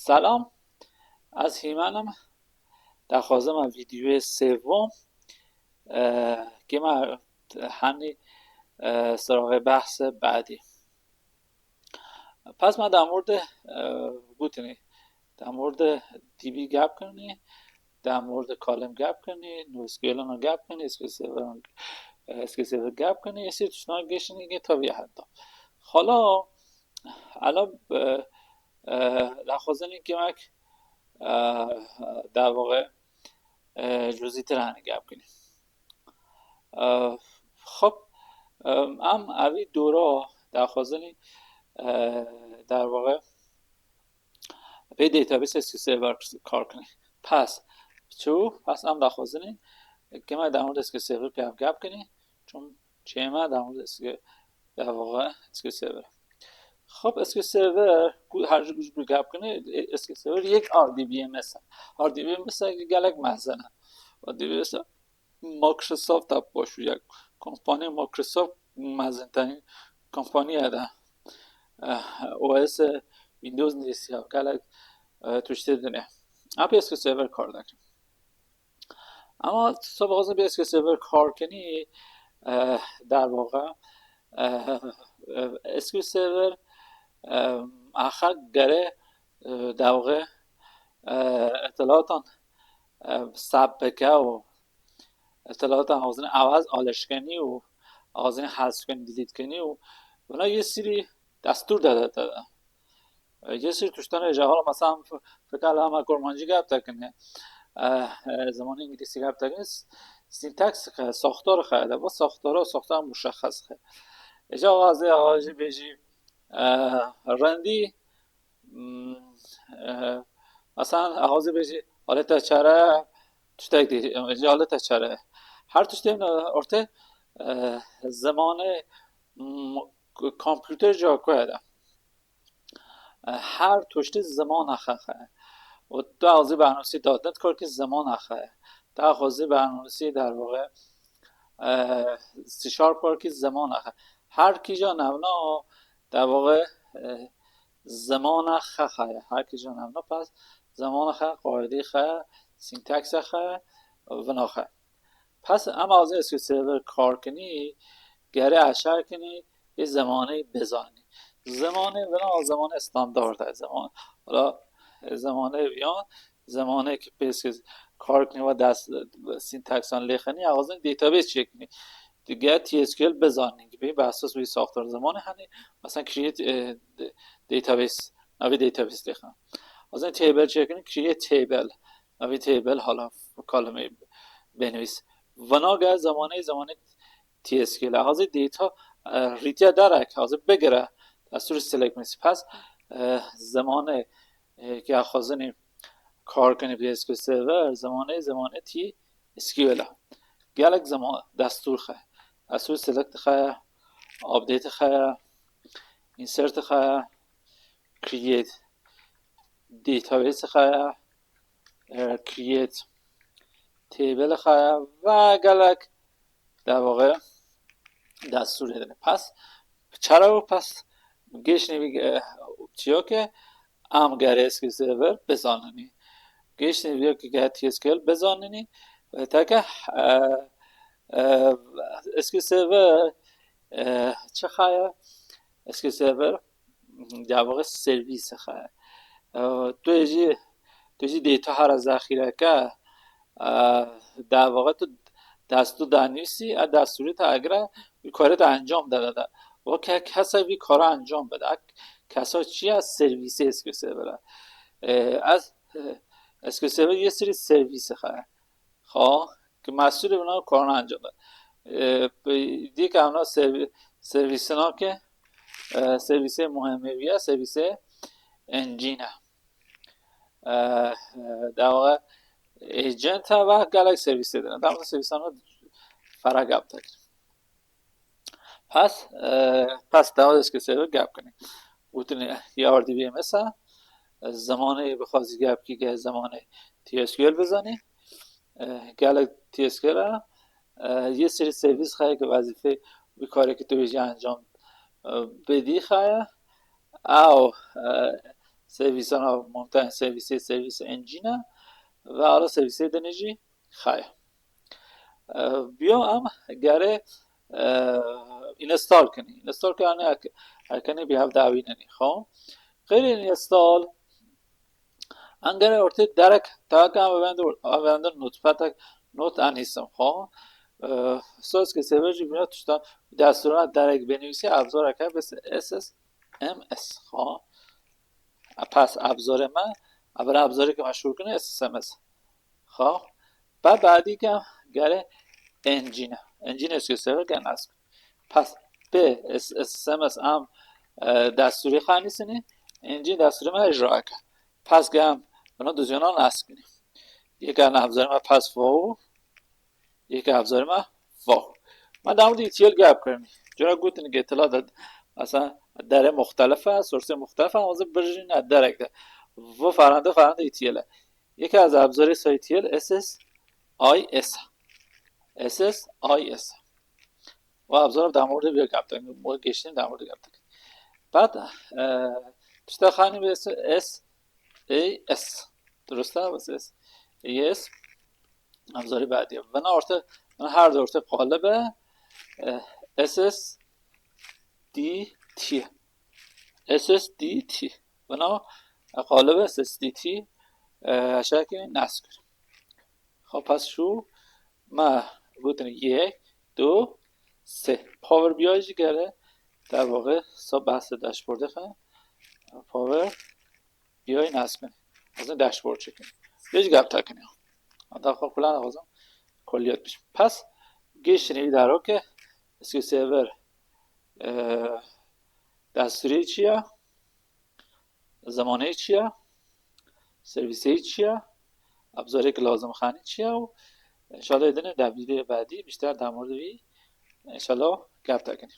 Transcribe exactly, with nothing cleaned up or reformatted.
Selam, ez Hîmen im. Daxwazim me vîdyoyê sêvom, e, kê me henî, e, siraxê behse badî. Pes me demor de, e, gotinî, demor de D B gap kirinî, demor de Column gap kirinî, NoSQL gap kirinî, S Q L Server, e, S Q L Server gap kirinî, esî tiştan geşinî ge tabii heta. Hala, hala, e, e, daxwazin kêmek, e, der vaxê, e, cuzîtir hanî gap kirinî. E, xop, e, em evî dora daxwazin, e, der vaxê pê database S Q L Server kar kirinî. Pes, çû, pes em daxwazin kêmek demor S Q L Server pê gap kirinî. Çûn çême demor S Q L, der vaxê S Q L Server. Xop, S Q L Server, ku her ji, ji gap kirinî, e, S Q L Server yek R D B M S e. R D B M S e gelek mezin e. R D B M S e Microsoft e baş û yek kompanî Microsoft mezinterîn kompanî ye de. E, O S e Windows nivîsiya gelek, e, tiştê dinê. Em pê S Q L Server kar dikin. Ama tu bixwazî bi S Q L Server kar kinî, e, der vaxê, e, e, S Q L Server, e, axa gere, e, der vaxê, e, îtilatan, e, sap bike û îtilatan axizin ewaz alişkenî û axizin hezf kenî, delete kenî û buna yê sirî destûr de, de, de, de. Yê sirî tiştan e ji hala mesela f-, fikir em kurmancî gap dikin, e, e, zimanê îngilîzî gap dikin, s-, syntax xe, saxtar xe, de bu saxtara, saxtar muşexxes xe. Îca axizê, axizê bêjî, e, rindî, m, e, mesela axizê bêjî aleta çare, tiştek dî, îca aleta çare. Her tiştê ortê, e, zimanê, m, k-, kompûter ca ku ye de. E, her tiştê zimana xe xe. Û tu axizî bernusî dot net kar kî zimana xe. Tu axizî bernusî der vaxê, e, C Sharp kar kî zimana xe. Her kîja nevna der vaxê, e, zimana xe xe ye. Her kîja nevna pes zimana xe, qaîdê xe, syntax xe, vina xe. Pes em axizê S Q L Server kar kinî, gere eşar kinî, ê zimanê bizanî. Zimanê vina zimanê standard e. Ziman, hala zimanê viyan, zimanê ki pês kar kinî ve dest, syntaxan lêxinî, axizin database çêkinî. Dige T S Q L bizanî, ki bê behsa wî saxtar zimanê henî, mesela create, e, d-, database, navê database lêxin. Axizin table çêkinî, create table. Navê table hala kalimê benivîs. Vina ge zimanê, zimanê T S Q L. Axizê data, e, rîtiya derek, axizê bigire. Destûrê select me. Pes, e, zimanê, e, ke axizin kar kinî bi S Q L Server, zimanê, zimanê T S Q L e. Gelek ziman destûr xe. Destûr select xe, update xe, insert xe, create database xe, e, create table xe ve gelek der vaxê destûrê din. Pes, çere û pes gêşnî vî, e, çiyo ke em gere S Q L Server bizanînî. Gêşnî vî ke gere T S Q L bizanînî. Ve teke, e, e, S Q L Server, e, çi xaye? S Q L Server, der vaxê servîs xe. E, tu jî, tu jî data hera zexîre ke, e, der vaxê tu destûr danivîsî, e, destûrê te agre, wî karê te encam de, de, de. Weke kese vî kara encam bide. Kesa çi ye? Servîsê S Q L Server e. E, ez, e, S Q L Server yê sirî servîs xe. Xo, ki mesûlê vina karana encam de. E, dîka vina servî-, servîsina ke, e, servîsê muhemê wî ye, servîsê engine. E, e, der vaxê agent e ve gelek servîsê din. Dem servîsana fera gap dikin. Pes, e, pes dawa S Q L Server gap kinî. Gotinê ya R D B M S e, e, zimanê bixwazî gap kî ge zimanê T S Q L bizanî. E, gelek T S Q L e, e, yê sirî servîs xaye ki wezîfê wî karê ki tu jî encam, e, bidî xaye. Ew, e, servîsana montagne, servîsê, servîsê encîne ve ala servîsê dinê jî xaye. E, biyo em gere, e, install kinî. Install kinî, yani ek-, ekenî bi hev dawî nenî. Xo. Xeyrê install, em gere ortê derek, taka em vende, em vende notepad, not enîsim. Xo. E, soz ke sever jî bina tuşta destûra derek benivîsî, abzoreke bes S S M S. Xo. Pas abzorê me, abra abzorê ke meşhur kinî S S M S. Xo. Ba badî ke gere encîne. Encîne S Q L server ke nas. Pas pê S S M S am, e, destûrê xanîsini, encîn destûrê me icra ke. Pas ke em bino duzyonan nas kinî. Yeka abzorê me pas fo, yeka abzorê me fo. Ma damur di E T L gap kirin. Cura gotin ke tila de, mesela, dere muxtelif e, sorsê muxtelif e, ama birjîne derek de. Vo farande, farande E T L e. Yeka ez abzorê sa E T L, S S I S. S S I S. Ve abzorê damur de bir gap tak. Bu geçtiğin damur de gap tak. Bad, e, işte hani bir S A S. Durust e, S A S. Abzorê badî. Vana orta, vana her du orta qalib e, e, S S D T. S S D T. Vana qalib e S S D T, e, aşağı ki nas kir. Xo pas şu me gotin yek, du, sê. Power B I jî gere, der vaxê sa behsê dashboardê xe. Power B I nas kinî. Ez ê dashboard çekin. Vê jî gap tak kinî. Hatta xo kulan xozum kulliyet biçim. Pas giştî îdaro ke S Q L Server, e, destûrê çi ya? Zemanê çi ya? Servîsê çi ya? Abzorê ke lazim xanî çi ya? Û înşallah dinê de vîdeo badî bîşter damur de vî înşallah gap tak kinî.